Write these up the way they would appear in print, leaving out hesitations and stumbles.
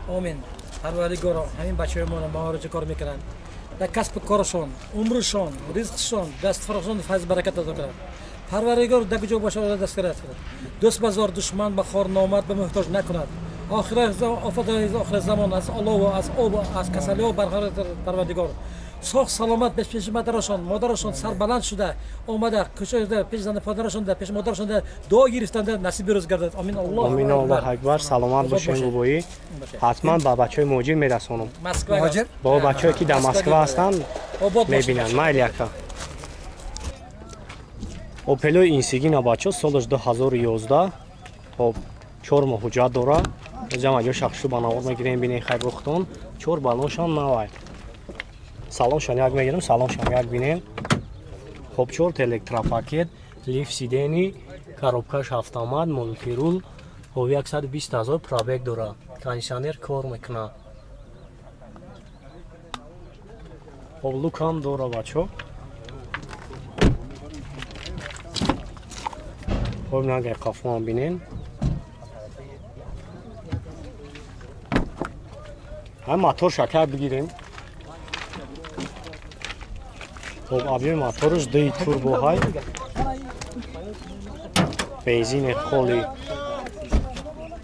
Омин. Парвардигоро, ҳамин бачаҳои моро маҳориҷа кор мекунанд. Дар касбу корашон, умршон, ризқшон, дастфароғшон файз баракат ато кунад. Парвардигор дар куҷо бошад, ора дастгират кунад. Дӯст ба зор, душман ба хор, номард ба муҳтоҷ накунад. Офат охири замон аз олову аз обу аз касалиҳо барқарор Парвардигор. Соғ саломат пеши мадарашон, модарашон сарбаланд шуда омада, кӯчада пеш зани падарашонда, пеши модарашонда дуо гирифтанда насиби рӯз гардад. Амин. Аллоҳу Амин. Аллоҳу акбар. Саломат бошед, бобоӣ. Ҳатман ба бачаҳои муҳоҷир мерасонам. Муҳоҷир? Бо бачаҳое ки дар Москва ҳастанд мебинанд. Майли ака. Опелои Инсигина бачаҳо солаш 2011, хоб 4 моҳ ҳуҷҷат дора. Ҷамъ ҷо шахшу ба навор мегирем, бинед хайр бухтон. 4 баллоншон навай. Салоншон як мегирем, салоншон як бинем. Хоб 4 электропакет, лифт сидени, коробкаш автомат, мультирул, хоб 120 000 пробег дора. Кондиционер кор мекунад. Хоб лукам дора бачо. Хоб нагай қафоам бинен. Ҳам мотор шакар бигирем. Хоб объёми мотораш 2 турбо ҳай. Бензини холи.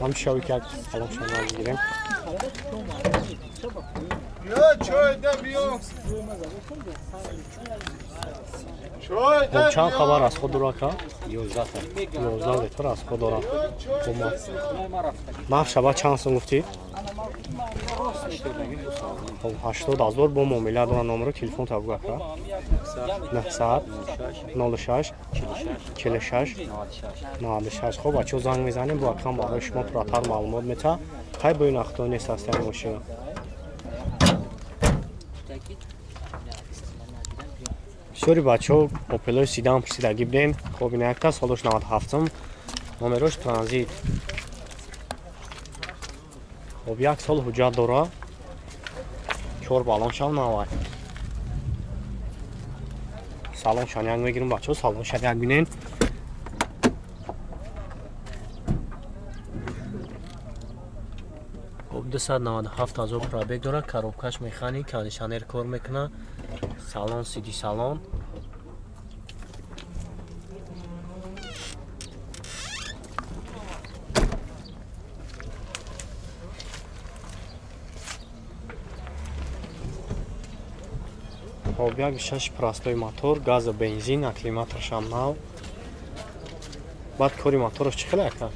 Ҳам шави ки салом шумо бигирем. Хоб чанд хабар аз худ дора ка? 11 литр аз худ дора. Нарх шаба чанд сум гуфтӣ? Хоб 80 000 бо муомила дора. Номеро телефон та буга ка? 900 06 46 96. Хоб бачаҳо занг мезанем, бо акам барои шумо пурратар маълумот мета. Хай бо ин ахто нест ҳастани мошина. Бисёри бачаҳо Опелои седан пурсидагӣ будем. Хоб ин якта солаш 97, номерош транзит. Хоб як сол ҳуҷҷат дора. 4 баллоншам навай. Салоншан як мегирем бачаҳо, салоншан як бинен. Хоб 297 000 пробег дора, коробкаш механик, кондиционер кор мекунад. Салон сиди салон. Хоб як шаш простой мотор, газа бензин, акклиматоршам нав. Баъд кори мотораш чӣ хеле ака?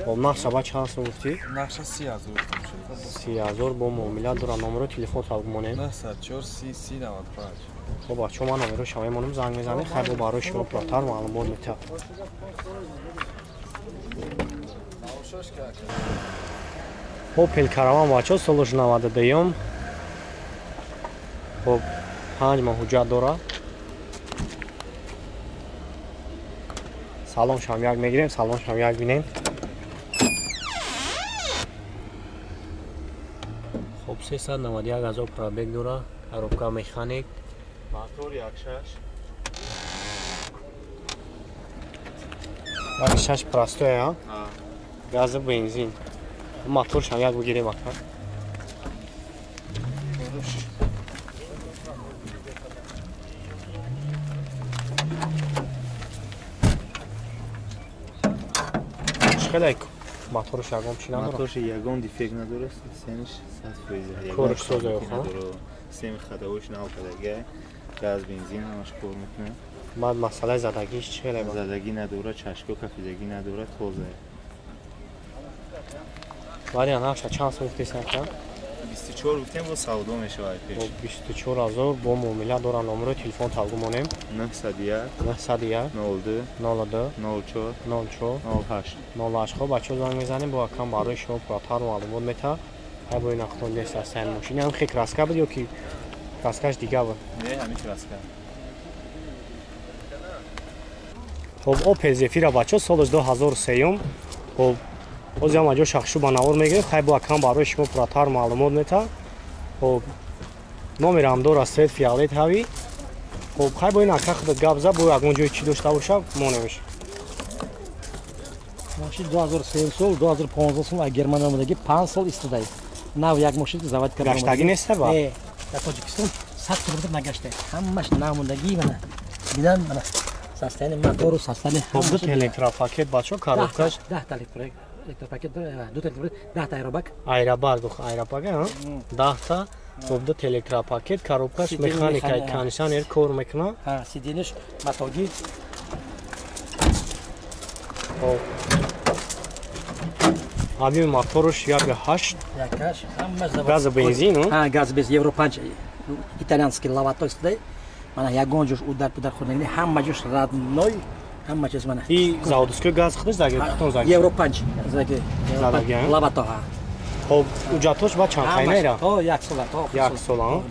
Хоб нарх шаба чанд сум гуфтӣ? Нархша 30 000. 30 000 бо муомила дора. Номеро телефон талб монем. 904 30 30 95. Хоб бачаҳо ман номеро шама мемонам, занг мезанем, хайр бо барои шумо пурратар маълумот метиҳад. Опел Караван бачаҳо солаш 92, хоб 5 моҳ ҳуҷҷат дора. Салоншам як мегирем, салоншам як бинем. Хоб 391 000 пробег дора, коробка механик. Мотор 1.6. 1.6 простой, а? Газа бензин. Моторшам як бигирем ака. Хеле моторш ягон чи надорад? Моторш ягон дефект надорад, системаш 100%. Корш соза ёха? Системи ходовош нав кардага, газ, бензин ҳамаш кор мекунад. Баъд масъалаи задагиш чи хеле? Задагӣ надорад, чашко кафидагӣ надорад, тоза. Вале нархша чанд сум гуфтесен ака? 24 гуфтем, бо савдо мешавад пеш. 24 000 бо муомила дора. Номерои телефон талб монем. 901 901 02 02 04 04 08 08. Хоб бачаҳо занг мезанем, бо акам барои шумо пурратар маълумот метиҳад. Хай бо ин ахтон нест ҳастани мошин. Ҳам хе краска буд ё ки краскаш дига буд? Не, ҳамин краска. Хоб Опел Зефира бачаҳо солаш 2003. Хоб ҳозир ҳам аҷо шахшу ба навор мегирем. Хай бо акам барои шумо пурратар маълумот метиҳад. Хоб номерам дора свет фиолет ҳави. Хоб хай бо ин ака худат гап зад, бо ягон ҷои чӣ дошта боша монемш. Мошин 2003 сол, 2015 сол аз Германия омадаги, 5 сол истодаи. Нав як мошин завод карда. Гаштагӣ неста ба? Не, дар Тоҷикистон 100 километр нагашта. Ҳамаш намондагӣ мана. Бинам мана. Состояние мотору, состояние. Хоб ду электропакет бачо, коробкаш 10 та электропакет, ду та электропакет, 10 та аэробак. Аэробак, аэробак, а? 10 та. Хоб ду электропакет, коробкаш механика, кондиционер кор мекуна. Ҳа, сиденьеш матоги. Хоб. Объем моторуш 1.8. Якаш, ҳамаш завод. Газ бензин, ҳа, газ без Евро 5 итальянский лавато истодай. Мана ягон ҷош удар пудар хӯрдагӣ, ҳама ҷош родной, ҳама чиз мана. И заводской газ худаш заги, худтон заги. Евро 5 заги. Задаги, лавато, ҳа. Хоб, ҳуҷҷатош ба чанд қайнайра? То як сола, то як сола.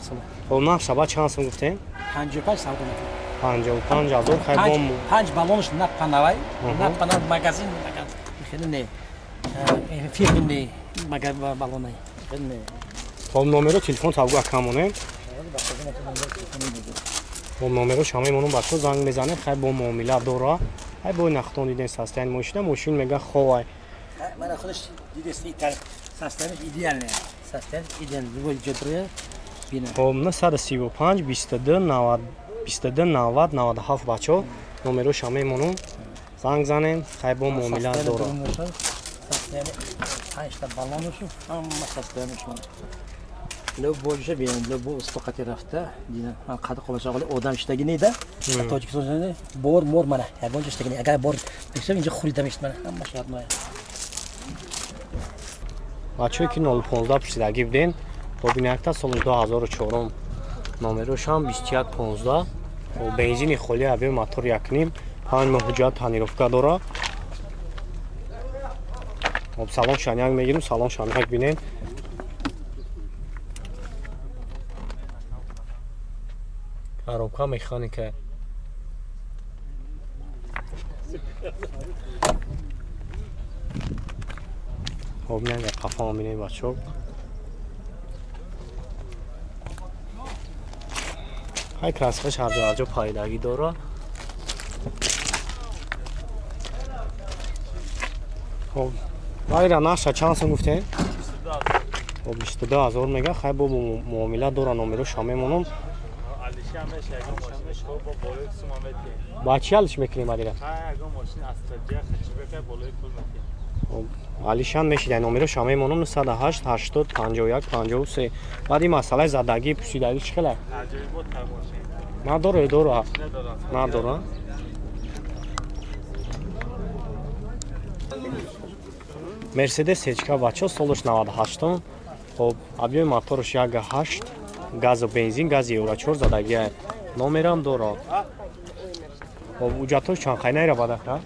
Хоб, нархша ба чанд сум гуфтем? 55 савдо мекунем. 55 ҳазор, хай бом. 5 баллонш на панавай, на панав магазин, хеле не. Фирменный баллоны. Хоб, номеро телефон табгу акамонем. Хоб, номеро шамаи монум бачо занг мезанем, хай бо муомила дора. Хай бо нахтон дидем состояние мошина, мошин мега ховай. Мана худаш дидест итал состояние идеальное. Состояние идеальное. Любой ҷо бина. Хоб, 935 22 90 22 90 97 бачо номеро шамаи монум занг занем, хай бо муомила дора. Состояние панҷта баллоношу ҳама состояниеш мана. Любой ҷо бинем, любой устуқати рафта дидам. Ман қадр қобилшоғали одам иштаги неда. Тоҷикистон бор мор мана, ягон ҷо иштаги не. Агар бор бишам инҷо хурида мешд мана. Ҳамаш родное. Бачое ки 015 пурсидаги буден, то бинакта соли 2004 номерошам 2115. Бензини холи объем мотор 1.5, 5 моҳ ҳуҷҷат тонировка дора. Хоб, салон шаняк мегирим, салон шаняк бинем. Коробка механика. Хоб, мега қафа бинем бачо. Хай краскаш ҳар ҷо ҳар ҷо пайдагӣ дора. Хоб, вайра наша чанд сум гуфтем? Хоб, 22 ҳазор мега, хай бо муомила дора, номеро ша мемонам. Ба чӣ алиш мекунем адира? Алишан мешида, номеро ша мемонам 908 80 51 53. Баъд ин масъалаи задагӣ, пӯсидагӣ чӣ хела? Надора, дора. Надора. Мерседес ҳечка бачо солаш 98. Хоб, объеми моторш 1.8, газу бензин, гази Евро 4 задагия. Номерам дора. Хоб, ҳуҷҷатош чанд қайнайра бадака?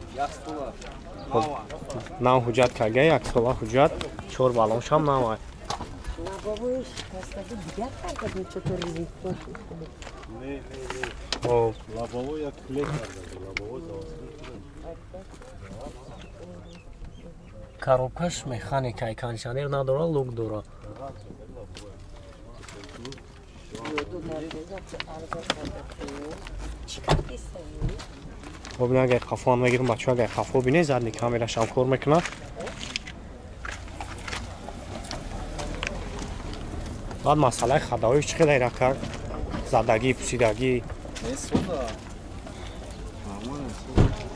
Хоб, нав ҳуҷҷат карга, як сола ҳуҷҷат, 4 баллоншам навай. Хоб, коробкаш механика, кондиционер надора, лук дора. Хоб, агар қафо ҳам мегирам бачо, агар қафо бинед, задни камераш ҳам кор мекунад. Баъд масъалаи хадавоиш чӣ хеле рака? Задагӣ, пӯсидагӣ.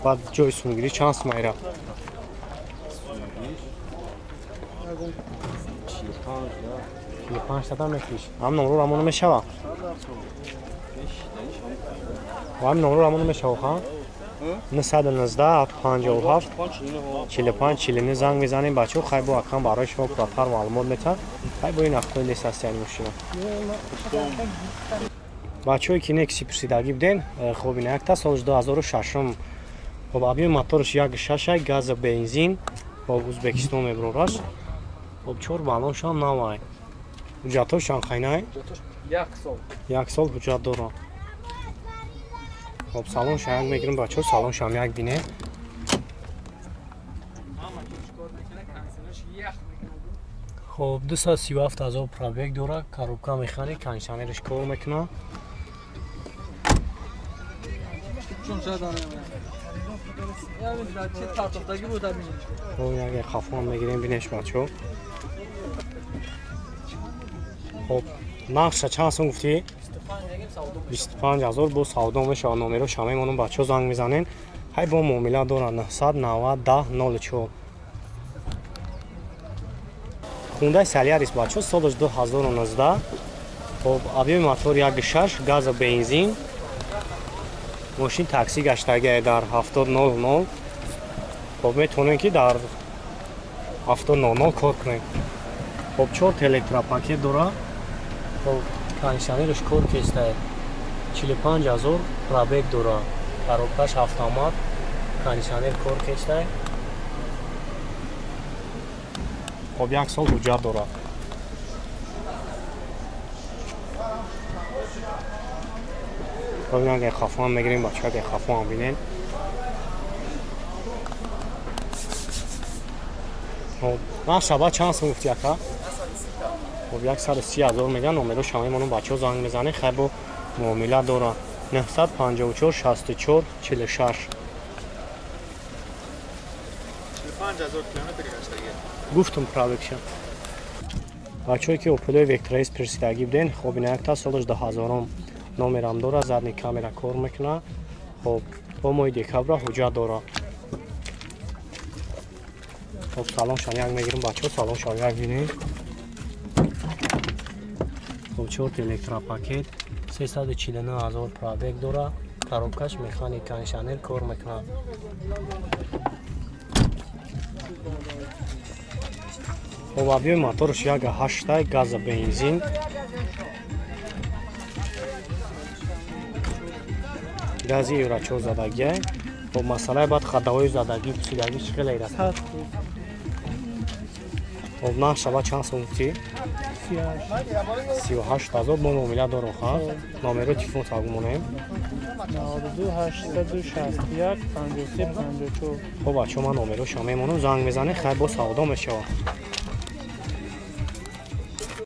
Баъд ҷои сумгирӣ чанд сум айра? 45 та мекиш. Ҳам номро рамоно мешава? Ҳам номро рамоно мешава, ха? 919 57 45 49 занг мезанем бачо, хай бо акам барои шумо пурратар маълумот метаҳад. Хай бо ин автои лес аст яъни мошина. Бачое ки некси пурсидагӣ буден, хоб ина якта соли 2006. Хоб, объеми моторш 1.6, газа бензин, хоб Узбекистон меброраш. Хоб, 4 баллоншам навай. Ҳуҷҷатош чанд қайнай? Як сол. Як сол ҳуҷҷат дора. Хоб, салон шаяк мегирим бачо, салон шам як бинем. Хоб, 237 ҳазор пробег дора, коробка механик, кондиционерш кор мекунад. Хоб, хафон мегирем, бинеш бачо. Хоб, нархша чанд сум гуфтӣ? 25 ҳазор бо савдо мешавад. Номеро ша мемонам, бачо занг мезанен. Ҳай бо муомила дорад 990 10 04. Хундай Солярис бачо, солаш 2019. Хоб, объёми мотор 1.6, газа бензин. Мошин такси гаштагиай дар 70.00. Хоб, метавонем ки дар 70.00 кор кунем. Хоб, 4 электропакет дора. Хоб, кондиционерш кор кестай. 45 ҳазор пробег дора. Коробкаш автомат, кондиционер кор кестай. Хоб, як сол ҳуҷҷат дорад. Хоб, як хафоам мегирем, бачаҳо, як хафоам бинен. Хоб, нарх шаба чанд сум гуфти ака? Хоб, 130 ҳазор меган, номеро ша мемонам, бачаҳо занг мезанед, хай бо муомила дорад. 954 64 46. 45 ҳазор километр гаштагӣ. Гуфтам пробегша. Бачаҳое ки Опелои Вектра С пурсидагӣ буден, хоб, ина якта солаш 2000 номерам дорад, задний камера кор мекунад. Хоб, то моҳи декабра ҳуҷҷат дорад. Хоб, салоншон як мегирем, бачаҳо, салоншон як бинед. Хоб, 4 электропакет, 349 ҳазор пробег дорад, коробкаш механик, кондиционер кор мекунад. Хоб, объёми моторш 1.8, газа бензин. Гази Евро 4 задагиай. Хоб, масъалаи баъд хадавои задагӣ, пусидагӣ чӣ хеле ира? Хоб, нарх шаба чанд сум гуфтӣ? 38 ҳазор бо муомила дорам, ха? Номеро телефон сагумонем. 92 861 53 54. Хоб, бачаҳо, ман номеро ша мемонам, занг мезанед, хай бо савдо мешавад.